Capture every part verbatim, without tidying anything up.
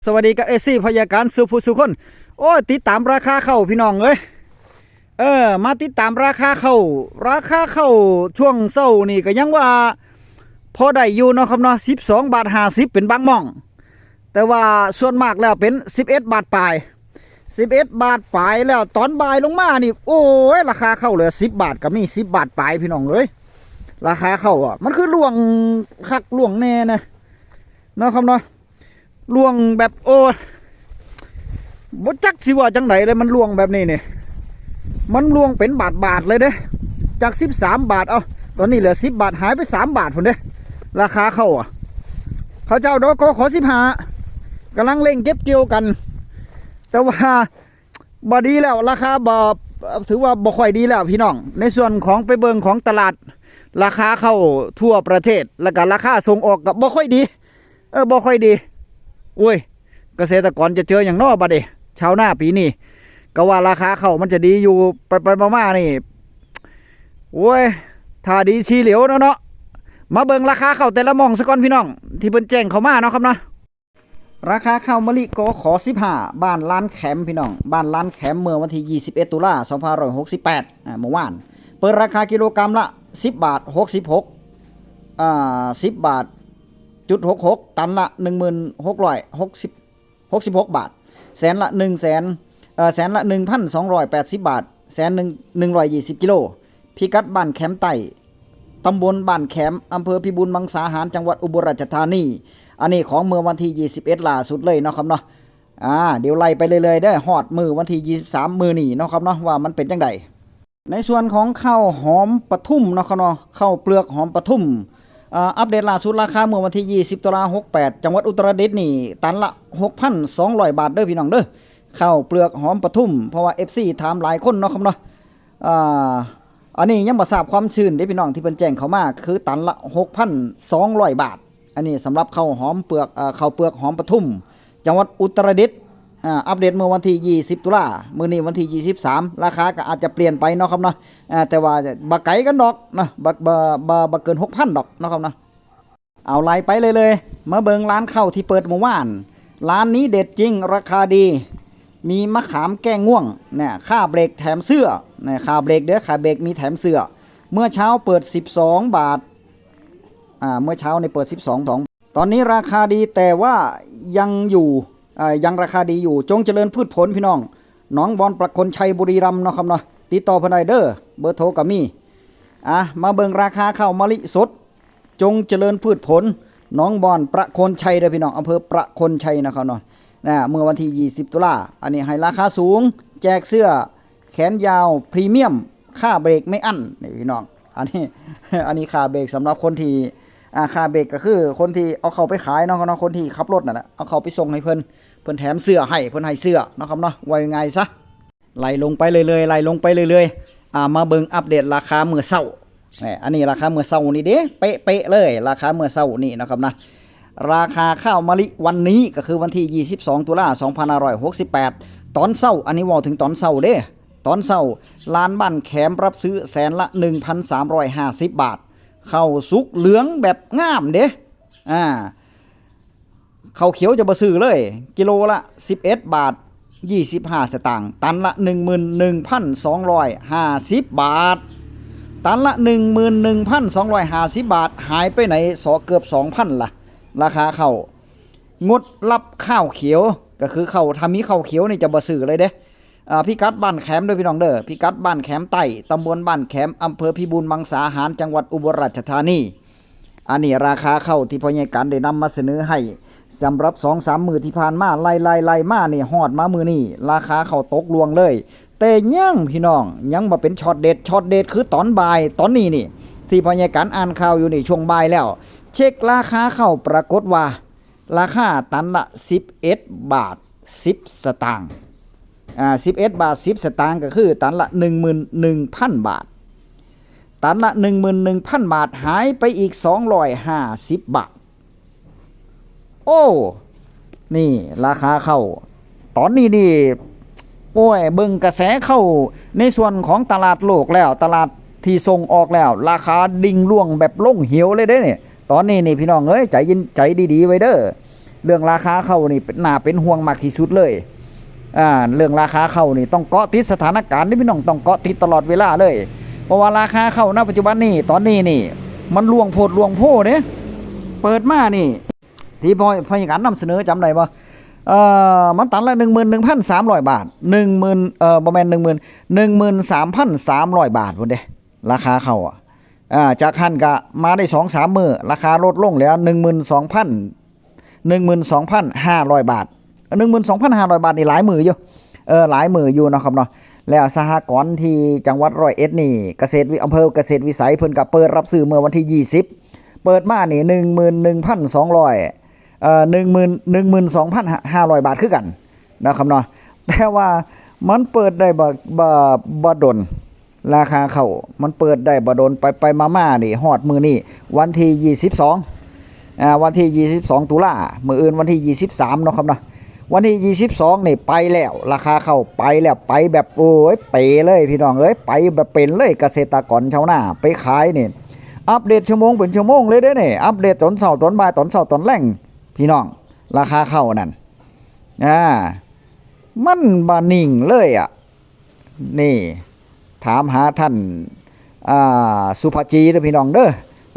สวัสดีกับเอฟซีพยาการสู่ผู้สู่คน โอ้ย ติดตามราคาข้าวพี่น้องเอ้ย เออ มาติดตามราคาข้าว ราคาข้าวช่วงเช้านี่ก็ยังว่าพอได้อยู่เนาะครับเนาะ สิบสองบาทห้าสิบเป็นบางหม่อง แต่ว่าส่วนมากแล้วเป็นสิบเอ็ดบาทปลาย สิบเอ็ดบาทปลายแล้ว ตอนบ่ายลงมานี่ โอ้ย ราคาข้าวเหลือสิบบาทก็มี สิบบาทปลายพี่น้องเอ้ย ราคาข้าวอ่ะ มันคือล่วงคักล่วงแน่นะ เนาะครับเนาะ ล่วงแบบ โอ้ บ่จักสิว่าจังไดเลย มันล่วงแบบนี้นี่ มันล่วงเป็นบาทบาทเลยเด้ จากสิบสามบาท เอ้า ตอนนี้เหลือสิบบาท หายไปสามบาทพุ้นเด้ ราคาข้าวอ่ะ เขาเจ้า ดกขสิบห้า กำลังเร่งเก็บเกี่ยวกัน แต่ว่าบ่ดีแล้ว ราคาบ่ ถือว่าบ่ค่อยดีแล้วพี่น้อง ในส่วนของไปเบิ่งของตลาด ราคาข้าวทั่วประเทศ แล้วก็ราคาส่งออกก็บ่ค่อยดี เออ บ่ค่อยดี โอ้ย เกษตรกรจะเจออย่างน้อบัดนี้ ชาวนาปีนี้ ก็ว่าราคาข้าวมันจะดีอยู่ ไปไปมามานี่ โอ้ย ถ้าดีชีเหลียวเนาะเนาะ มาเบิ่งราคาข้าวแต่ละหม่องซะก่อนพี่น้อง ที่เพิ่นแจ้งเข้ามาเนาะครับเนาะ ราคาข้าวมะลิ กขสิบห้า บ้านล้านแขมพี่น้อง บ้านล้านแขม เมื่อวันที่ยี่สิบเอ็ดตุลาสองพันห้าร้อยหกสิบแปด อ่า เมื่อวาน เปิดราคากิโลกรัมละสิบบาทหกสิบหก อ่า สิบบาทจุดหกหก ตันละหนึ่งหมื่นหกร้อยหกสิบ หกสิบหกบาท แสนละหนึ่งแสน เอ่อ แสนละหนึ่งพันสองร้อยแปดสิบบาท แสนหนึ่ง หนึ่งร้อยยี่สิบกิโล พิกัดบ้านแขมใต้ ตำบลบ้านแขม อำเภอพิบูลมังสาหาร จังหวัดอุบลราชธานี อันนี้ของเมื่อวันที่ยี่สิบเอ็ดล่าสุดเลยเนาะครับเนาะ อ่า เดี๋ยวไล่ไปเรื่อยๆเด้อ ฮอดมื้อวันที่ยี่สิบสามมื้อนี้เนาะครับเนาะ ว่ามันเป็นจังใด ในส่วนของข้าวหอมปทุมเนาะครับเนาะ ข้าวเปลือกหอมปทุม อ่า อัปเดตล่าสุดราคาเมื่อวันที่ยี่สิบตุลาหกแปด จังหวัดอุตรดิตถ์นี่ ตันละหกพันสองร้อยบาทเด้อพี่น้องเด้อ ข้าวเปลือกหอมปทุม เพราะว่าเอฟซีถามหลายคนเนาะครับเนาะ อ่า อันนี้ยังบ่ทราบความชื้นเด้พี่น้อง ที่เพิ่นแจ้งเข้ามา คือตันละหกพันสองร้อยบาท อันนี้สำหรับข้าวหอมเปลือก เอ่อ ข้าวเปลือกหอมปทุม จังหวัดอุตรดิตถ์ อ่า อัปเดตเมื่อวันที่ยี่สิบตุลา มื้อนี้วันที่ยี่สิบสาม ราคาก็อาจจะเปลี่ยนไปเนาะครับเนาะ อ่า แต่ว่าบ่ไกลกันดอกเนาะ บ่ บ่ บ่ บ่เกินหกพันดอกเนาะครับเนาะ เอาไล่ไปเลยเลย มาเบิ่งร้านข้าวที่เปิดเมื่อวาน ร้านนี้เด็ดจริง ราคาดี มีมะขามแก้ง่วง เนี่ย ค่าเบรกแถมเสื้อ เนี่ย ค่าเบรกเด้อ ค่าเบรกมีแถมเสื้อ เมื่อเช้าเปิดสิบสองบาท อ่า เมื่อเช้านี่เปิดสิบสอง ตอนนี้ราคาดีแต่ว่ายังอยู่ อ่า ยังราคาดีอยู่ จงเจริญพืชผลพี่น้อง หนองบอนประโคนชัยบุรีรัมย์เนาะครับเนาะ ติดต่อเพิ่นได้เด้อ เบอร์โทรก็มี อ่ะ มาเบิ่งราคาข้าวมะลิสด จงเจริญพืชผล หนองบอนประโคนชัยเด้อพี่น้อง อำเภอประโคนชัยนะครับเนาะ นะ เมื่อวันที่ยี่สิบตุลา อันนี้ให้ราคาสูง แจกเสื้อแขนยาวพรีเมียม ค่าเบรกไม่อั้น นี่พี่น้อง อันนี้ อันนี้ค่าเบรกสำหรับคนที่ อ่า ค่าเบรกก็คือคนที่เอาเข้าไปขายเนาะครับเนาะ คนที่ขับรถนั่นแหละ เอาเข้าไปส่งให้เพิ่น เพิ่นแถมเสื้อให้ เพิ่นให้เสื้อเนาะครับเนาะ ว่ายังไงซะ ไล่ลงไปเรื่อยๆ ไล่ลงไปเรื่อยๆ อ่า มาเบิ่งอัปเดตราคามื้อเช้า นี่ อันนี้ราคามื้อเช้านี่เด้ เป๊ะๆเลย ราคามื้อเช้านี่นะครับนะ ราคาข้าวมะลิวันนี้ก็คือวันที่ยี่สิบสองตุลาสองพันห้าร้อยหกสิบแปด ตอนเช้า อันนี้เว้าถึงตอนเช้าเด้ ตอนเช้า ร้านบ้านแขมรับซื้อแสนละหนึ่งพันสามร้อยห้าสิบบาท ข้าวสุกเหลืองแบบงามเด้ อ่า ข้าวเขียวจะบ่ซื้อเลย กิโลละสิบเอ็ดบาทยี่สิบห้าสตางค์ ตันละหนึ่งหมื่นหนึ่งพันสองร้อยห้าสิบบาท ตันละหนึ่งหมื่นหนึ่งพันสองร้อยห้าสิบบาท หายไปไหนสอเกือบสองพันล่ะ ราคาข้าว งดรับข้าวเขียว ก็คือข้าว ถ้ามีข้าวเขียวนี่จะบ่ซื้อเลยเด้ อ่า พิกัดบ้านแขมเด้อพี่น้องเด้อ พิกัดบ้านแขมใต้ ตำบลบ้านแขม อำเภอพิบูลมังสาหาร จังหวัดอุบลราชธานี อันนี้ราคาข้าวที่พ่อใหญ่กันได้นำมาเสนอให้ สำหรับสองสามมื้อที่ผ่านมา ไล่ๆๆมานี่ ฮอดมามื้อนี้ ราคาข้าวตกล่วงเลย แต่ยังพี่น้อง ยังบ่เป็นช็อตเด็ด ช็อตเด็ดคือตอนบ่าย ตอนนี้นี่ ที่พ่อใหญ่กันอ่านข่าวอยู่นี่ ช่วงบ่ายแล้ว เช็คราคาข้าวปรากฏว่า ราคาตันละสิบเอ็ดบาทสิบสตางค์ อ่า สิบเอ็ดบาทสิบสตางค์ ก็คือตันละหนึ่งหมื่นหนึ่งพันบาท ตันละหนึ่งหมื่นหนึ่งพันบาท หายไปอีกสองร้อยห้าสิบบาท โอ้ นี่ราคาข้าว ตอนนี้นี่ โอ้ย เบิ่งกระแสข้าวในส่วนของตลาดโลกแล้ว ตลาดที่ส่งออกแล้ว ราคาดิ่งล่วงแบบลงเหวเลยเด้เนี่ย ตอนนี้นี่พี่น้องเอ้ย ใจเย็น ใจดีๆไว้เด้อ เรื่องราคาข้าวนี่เป็น น่าเป็นห่วงมากที่สุดเลย อ่า เรื่องราคาข้าวนี่ต้องเกาะติดสถานการณ์เด้อพี่น้อง ต้องเกาะติดตลอดเวลาเลย เพราะว่าราคาข้าวณปัจจุบันนี้ ตอนนี้นี่ มันล่วงโพดล่วงโพเด้ เปิดมานี่ ที่พ่อ พ่อใหญ่การนำเสนอ จำได้บ่ เอ่อ มันตันละ หนึ่งหมื่นหนึ่งพันสามร้อย บาท หนึ่งหมื่น เอ่อ บ่แม่น หนึ่งหมื่น หนึ่งหมื่นสามพันสามร้อย บาทพุ้นเด้ ราคาข้าวอะ อ่า จากหั้นก็มาได้สองสามมื้อ ราคาลดลงเหลือ หนึ่งหมื่นสองพัน หนึ่งหมื่นสองพันห้าร้อย บาท หนึ่งหมื่นสองพันห้าร้อย บาทนี่หลายมื้ออยู่ เออ หลายมื้ออยู่เนาะครับเนาะ แล้วสหกรณ์ที่จังหวัดร้อยเอ็ดนี่ เกษตรวิ- อำเภอเกษตรวิสัย เพิ่นก็เปิดรับซื้อเมื่อวันที่ยี่สิบ เปิดมานี่ หนึ่งหมื่นหนึ่งพันสองร้อย เอ่อ หนึ่งหมื่น หนึ่งหมื่นสองพันห้าร้อย บาทคือกันนะครับเนาะ แต่ว่ามันเปิดได้บ่ บ่ บ่ดน ราคาข้าวมันเปิดได้บ่ดน ไปไปมามานี่ ฮอดมื้อนี้ วันที่ยี่สิบสอง อ่า วันที่ยี่สิบสอง ตุลา มื้ออื่นวันที่ยี่สิบสามเนาะครับเนาะ วันที่ยี่สิบสองนี่ไปแล้ว ราคาข้าวไปแล้ว ไปแบบ โอ้ย เป๋เลยพี่น้องเอ้ย ไปแบบเป็นเลย เกษตรกรชาวนาไปขายนี่ อัปเดตชั่วโมงเป็นชั่วโมงเลยเด้นี่ อัปเดตตอนเช้าตอนบ่าย ตอนเช้าตอนแลง พี่น้อง ราคาข้าวนั่น อ่า มันบ่นิ่งเลยอะ นี่ ถามหาท่าน อ่า สุภาจีเด้อพี่น้องเด้อ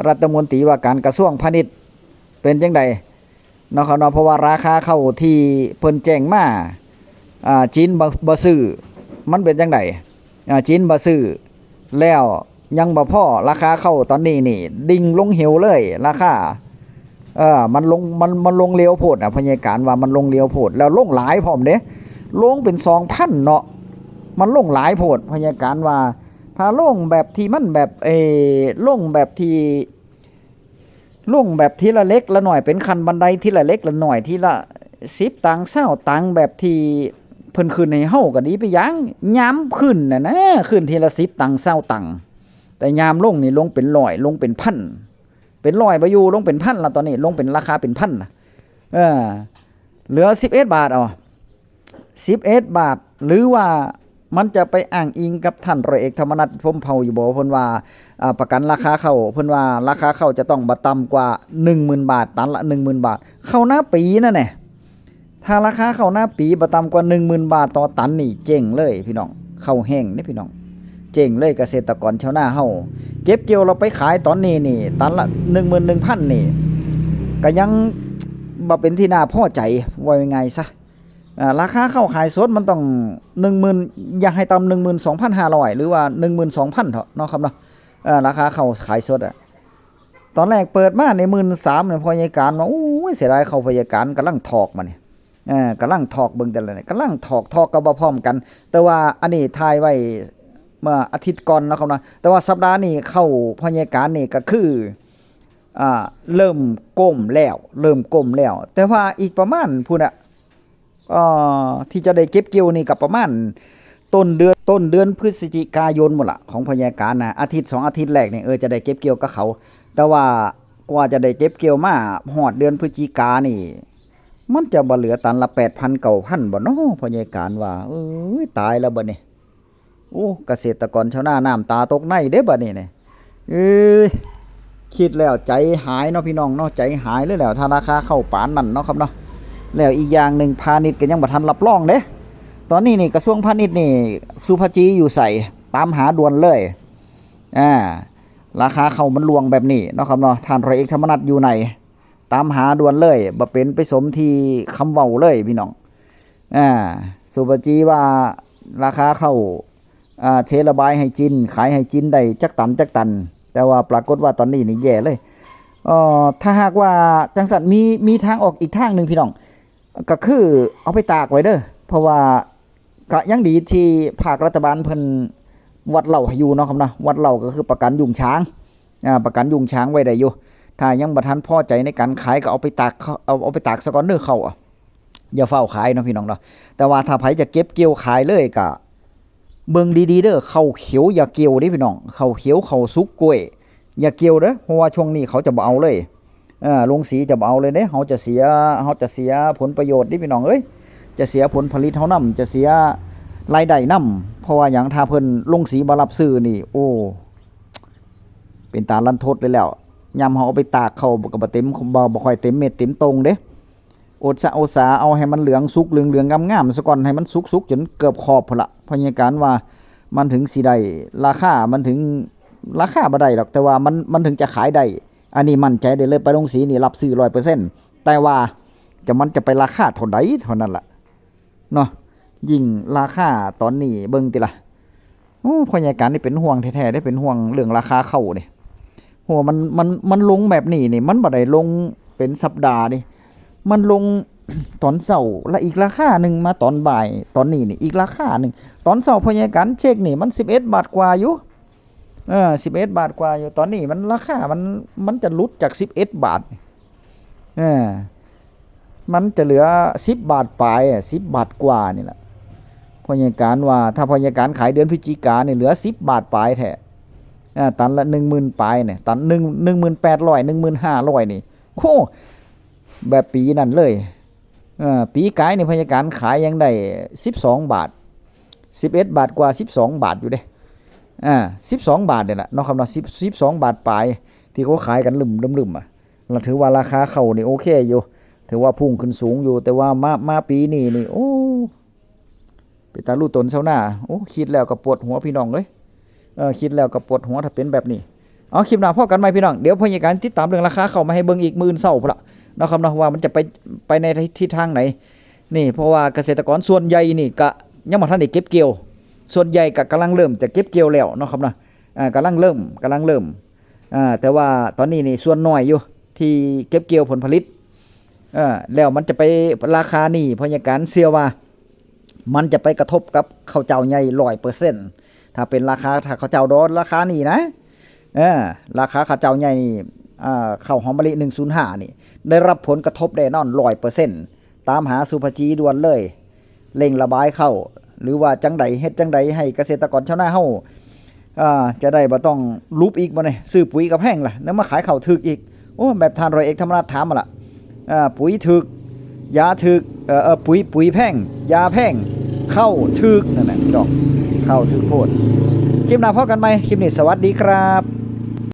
รัฐมนตรีว่าการกระทรวงพาณิชย์ เป็นจังใดเนาะครับเนาะ เพราะว่าราคาข้าวที่เพิ่นแจ้งมา อ่า จีนบ่ บ่ซื้อ มันเป็นจังใด อ่า จีนบ่ซื้อ แล้วยังบ่พอ ราคาข้าวตอนนี้นี่ ดิ่งลงเหวเลย ราคา เออ มันลง มัน มันลงเร็วโพดนะ พ่อใหญ่การว่ามันลงเร็วโพด แล้วลงหลายพร้อมเด้ ลงเป็นสองพันเนาะ มันลงหลายโพด พ่อใหญ่การว่า ถ้าลงแบบที่มันแบบ เออ ลงแบบที่ ลงแบบทีละเล็กละหน่อย เป็นขั้นบันไดทีละเล็กละหน่อย ทีละสิบตังค์ ซาวตังค์ แบบที่เพิ่นขึ้นให้เฮาก็ดีไปอย่าง ยามขึ้นน่ะนะ ขึ้นทีละสิบตังค์ ซาวตังค์ แต่ยามลงนี่ลงเป็นร้อย ลงเป็นพัน เป็นร้อยบ่อยู่ ลงเป็นพันละ ตอนนี้ลงเป็นราคาเป็นพันละ เออ เหลือสิบเอ็ดบาท เอา สิบเอ็ดบาท หรือว่ามันจะไปอ้างอิงกับท่านร้อยเอกธรรมนัฐ พรหมเผ่า อยู่บ่ เพิ่นว่า อ่า ประกันราคาข้าว เพิ่นว่าราคาข้าวจะต้องบ่ต่ำกว่า หนึ่งหมื่นบาท ตันละ หนึ่งหมื่นบาท ข้าวนาปีนั่นแหละ ถ้าราคาข้าวนาปีบ่ต่ำกว่า หนึ่งหมื่นบาทต่อตันนี่ เจ๊งเลยพี่น้อง ข้าวแห้งเด้พี่น้อง เจ๊งเลย เกษตรกรชาวนาเฮา เก็บเกี่ยวเราไปขายตอนนี้นี่ ตันละ หนึ่งหมื่นหนึ่งพัน นี่ ก็ยังบ่เป็นที่น่าพอใจ ว่าง่ายๆซะ อ่า ราคาข้าวขายสดมันต้อง หนึ่งหมื่น อย่าให้ต่ำ หนึ่งหมื่นสองพันห้าร้อย หรือว่า หนึ่งหมื่นสองพัน เถาะเนาะครับเนาะ เอ่อ ราคาข้าวขายสดอะ ตอนแรกเปิดมาใน หมื่นสาม เนี่ย พ่อใหญ่การว่า โอ้ย เสียดายข้าว พ่อใหญ่การกำลังถอกมาเนี่ย เอ่อ กำลังถอกเบิ่งแต่ละเนี่ย กำลังถอก ถอกก็บ่พร้อมกัน แต่ว่าอันนี้ถ่ายไว้เมื่ออาทิตย์ก่อนเนาะครับเนาะ แต่ว่าสัปดาห์นี้ข้าว พ่อใหญ่การนี่ก็คือ อ่า เริ่มก้มแล้ว เริ่มก้มแล้ว แต่ว่าอีกประมาณพุ้นอะ เอ่อ ที่จะได้เก็บเกี่ยวนี่ก็ประมาณต้นเดือน ต้นเดือนพฤศจิกายนพุ้นล่ะ ของพ่อใหญ่การนะ อาทิตย์สองอาทิตย์แรกนี่ เออ จะได้เก็บเกี่ยวกับเขา แต่ว่ากว่าจะได้เก็บเกี่ยวมาฮอดเดือนพฤศจิกานี่ มันจะบ่เหลือตันละ แปดพัน เก้าพัน บ่น้อ พ่อใหญ่การว่า เอ้ย ตายแล้วบัดนี้ โอ้ เกษตรกรชาวนาน้ำตาตกในเด้บัดนี้เนี่ย เอ้ย คิดแล้วใจหายเนาะพี่น้องเนาะ ใจหายเลยแหล้ว ถ้าราคาข้าวปานนั่นเนาะครับเนาะ แล้วอีกอย่างหนึ่ง พาณิชย์ก็ยังบ่ทันรับรองเด้ ตอนนี้นี่กระทรวงพาณิชย์นี่ สุภาจีอยู่ไส ตามหาด่วนเลย อ่า ราคาข้าวมันล่วงแบบนี้เนาะครับเนาะ ท่านร้อยเอกธรรมนัฐอยู่ไหน ตามหาด่วนเลย บ่เป็นไปสมที่คำเว้าเลยพี่น้อง อ่า สุภาจีว่าราคาข้าว อ่า เทระบายให้จีน ขายให้จีนได้จักตันจักตัน แต่ว่าปรากฏว่าตอนนี้นี่แย่เลย เอ่อ ถ้าหากว่าจังซั่น มี มีทางออกอีกทางหนึ่งพี่น้อง ก็คือเอาไปตากไว้เด้อ เพราะว่าก็ยังดีที่ภาครัฐบาลเพิ่นวัดเหล้าให้อยู่เนาะครับเนาะ วัดเหล้าก็คือประกันยุงฉาง อ่า ประกันยุงฉางไว้ได้อยู่ ถ้ายังบ่ทันพอใจในการขายก็เอาไปตาก เอา เอาไปตากซะก่อนเด้อข้าวอะ อย่าฟ้าวขายเนาะพี่น้องเนาะ แต่ว่าถ้าไผจะเก็บเกี่ยวขายเลยก็เบิ่งดีๆเด้อ ข้าวเขียวอย่าเกี่ยวเด้พี่น้อง ข้าวเขียว ข้าวสุก กล้วย อย่าเกี่ยวเด้อ เพราะว่าช่วงนี้เขาจะบ่เอาเลย เออ โรงสีจะบ่เอาเลยเด้ เขาจะเสีย เขาจะเสียผลประโยชน์เด้พี่น้องเอ้ย จะเสียผลผลิตเขานำ จะเสียรายได้นำ เพราะว่าหยัง ถ้าเพิ่นโรงสีบ่รับซื้อนี่ โอ้ เป็นตารันทดเลยแหล้ว ยามเขาเอาไปตากข้าวก็บ่เต็ม บ่ บ่ค่อยเต็มเม็ดเต็มโตงเด้ โอดสะโอดสา เอาให้มันเหลืองสุกเหลืองๆงามๆซะก่อน ให้มันสุกๆจนเกือบขอบพุ้นละ พ่อใหญ่การว่ามันถึงสิได้ราคา มันถึงราคาบ่ได้ดอก แต่ว่ามันมันถึงจะขายได้ อันนี้มั่นใจได้เลย ไปลงสีนี่รับซื้อร้อยเปอร์เซ็นต์ แต่ว่าจะมันจะไปราคาเท่าใดเท่านั้นล่ะเนาะ ยิ่งราคาตอนนี้เบิ่งติล่ะ โอ้ พ่อใหญ่การนี่เป็นห่วงแท้ๆได้ เป็นห่วงเรื่องราคาข้าวนี่ โห มันมันมันลงแบบนี้นี่ มันบ่ได้ลงเป็นสัปดาห์นี่ มันลง ตอนเช้า และอีกราคาหนึ่งมาตอนบ่าย ตอนนี้นี่อีกราคาหนึ่ง ตอนเช้าพ่อใหญ่การเช็คนี่มันสิบเอ็ดบาทกว่าอยู่ เออ สิบเอ็ดบาทกว่าอยู่ ตอนนี้มันราคามันมันจะหลุดจากสิบเอ็ดบาท เออ มันจะเหลือสิบบาทปลายอะ สิบบาทกว่านี่แหละ พ่อใหญ่การว่า ถ้าพ่อใหญ่การขายเดือนพฤศจิกาเนี่ยเหลือสิบบาทปลายแท้ อ่า ตันละหนึ่งหมื่นปลายเนี่ย ตันหนึ่ง หนึ่งหมื่นแปดร้อย หนึ่งหมื่นห้าร้อยนี่ โอ้ แบบปีนั้นเลย เออ ปีกายนี่พ่อใหญ่การขายยังได้สิบสองบาท สิบเอ็ดบาทกว่า สิบสองบาทอยู่เด้ อ่า สิบสองบาทเนี่ยแหละเนาะครับเนาะ สิบ สิบสองบาทปลาย ที่เขาขายกันลืมลืมลืมอ่ะ เราถือว่าราคาข้าวนี่โอเคอยู่ ถือว่าพุ่งขึ้นสูงอยู่ แต่ว่ามามาปีนี้นี่ โอ้ เป็นตาลู่ตนเซาหน้า โอ้ คิดแล้วก็ปวดหัวพี่น้องเอ้ย เออ คิดแล้วก็ปวดหัวถ้าเป็นแบบนี้ เอา คลิปหน้าพ้อกันใหม่พี่น้อง เดี๋ยวพ่อใหญ่การติดตามเรื่องราคาข้าวมาให้เบิ่งอีกมื้ออื่นเช้าพุ้นละเนาะครับเนาะ ว่ามันจะไปไปในทิศทางไหน นี่ เพราะว่าเกษตรกรส่วนใหญ่นี่ก็ยังบ่ทันได้เก็บเกี่ยว ส่วนใหญ่ก็กำลังเริ่มจะเก็บเกี่ยวแล้วเนาะครับเนาะ อ่า กำลังเริ่ม กำลังเริ่ม อ่า แต่ว่าตอนนี้นี่ส่วนน้อยอยู่ที่เก็บเกี่ยวผลผลิต เออ แล้วมันจะไปราคานี่ พ่อใหญ่การเชื่อว่า มันจะไปกระทบกับข้าวเจ้าใหญ่ร้อยเปอร์เซ็นต์ ถ้าเป็นราคา ถ้าข้าวเจ้าดอนราคานี่นะ เออ ราคาข้าวเจ้าใหญ่นี่ อ่า ข้าวหอมมะลิหนึ่งศูนย์ห้านี่ ได้รับผลกระทบแน่นอนร้อยเปอร์เซ็นต์ ตามหาสุภาจีด่วนเลย เร่งระบายข้าว หรือว่าจังใด เฮ็ดจังใดให้เกษตรกรชาวนาเฮา อ่า จะได้บ่ต้องลุบอีกบ่เนี่ย ซื้อปุ๋ยก็แพงล่ะ แล้วมาขายข้าวถูกอีก โอ้ แบบท่านร้อยเอกธรรมนัสถามมาล่ะ อ่า ปุ๋ยถูก ยาถูก เอ่อ เอ่อ ปุ๋ย ปุ๋ยแพง ยาแพง ข้าวถูก นั่นแหละพี่น้อง ข้าวถูกโพด คลิปหน้าพ้อกันใหม่ คลิปนี้สวัสดีครับ